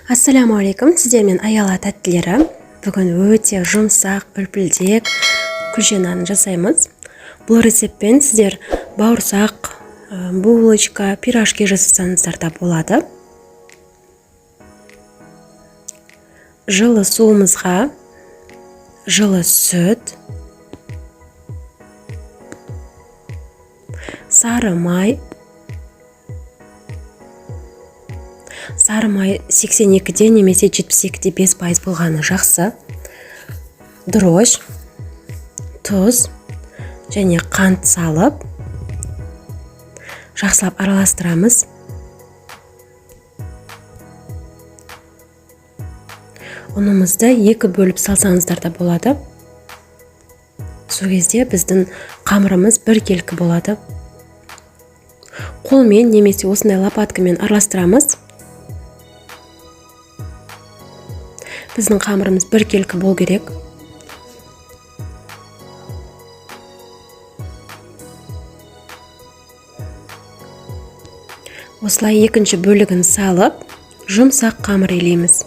Ассалаумағалейкум, сіздермен Аяла тәттілері. Бүгін өте жұмсақ, үлпілдек күлше нанын жасаймыз. Бұл рецептпен сіздер бауырсақ, булочка, пирожки жасасаңыздар да болады. Жылы суымызға жылы сүт, сары май, сары май 82-де немесе 72,5% болғаны жақсы, дрожь, тұз және қант салып жақсылап араластырамыз. Ұнымызды екі бөліп салсаңыздар да болады. Сол кезде біздің қамырымыз біркелкі болады. Қолмен немесе осындай лопаткамен араластырамыз. Біздің қамырымыз біркелкі болу керек. Осылай екінші бөлігін салып, жұмсақ қамыр илейміз.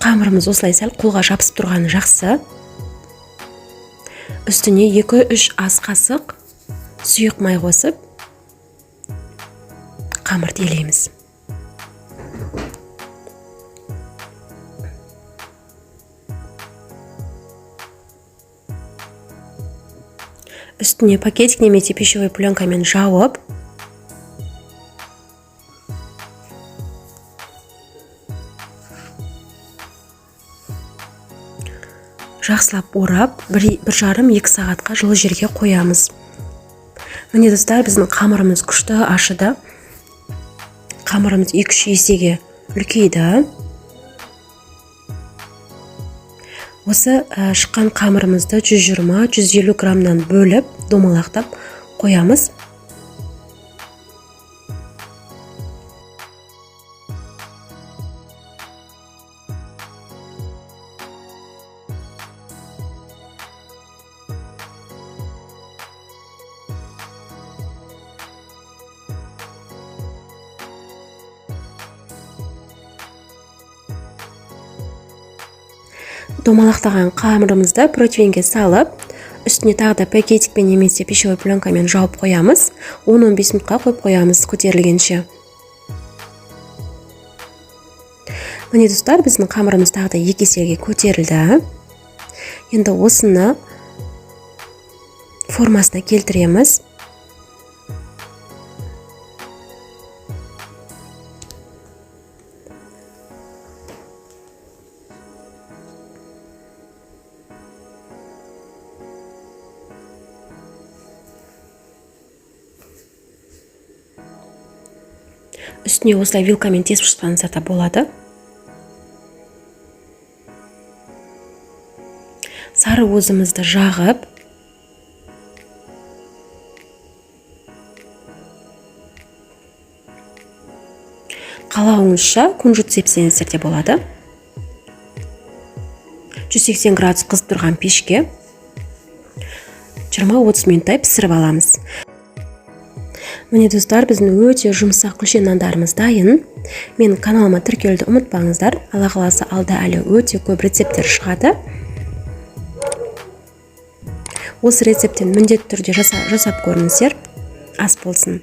Қамырымыз осылай сәл қолға жабысып тұрғаны жақсы. Үстіне 2-3 ас қасық сұйық май қосып, қамырды илейміз. Үстіне пакетик немесе пищевой пленкамен жауып, жақсылап орап, 1,5-2 сағатқа жылы жерге қоямыз. Міне достар, біздің қамырымыз күшті ашыды. Қамырымыз 2-3 есеге үлкейді. Осы шыққан қамырымызды 120-150 граммнан бөліп, домалақтап қоямыз. Домалақтаған қамырымызды противеньге салып, үстіне тағы да пакетикпен немесе пищевой пленкамен жауып қоямыз. 10-15 минутқа қойып қоямыз көтерілгенше. Міне достар, біздің қамырымыз тағы да 2 есеге көтерілді. Енді осыны формасына келтіреміз. Үстіне осылай вилкамен тесіп шықсаңыздар да болады. Сары уызымызды жағып, қалауыңызша кунжут сепсеңіздер де болады. 180 градус қызып тұрған пешке 20-30 минуттай пісіріп аламыз. Міне достар, біздің өте жұмсақ күлше нандарымыз дайын. Мен каналыма тіркелуді ұмытпаңыздар. Алла қаласа, алда әлі өте көп рецепттер шығады. Осы рецепттен міндетті түрде жасап көріңіздер. Ас болсын.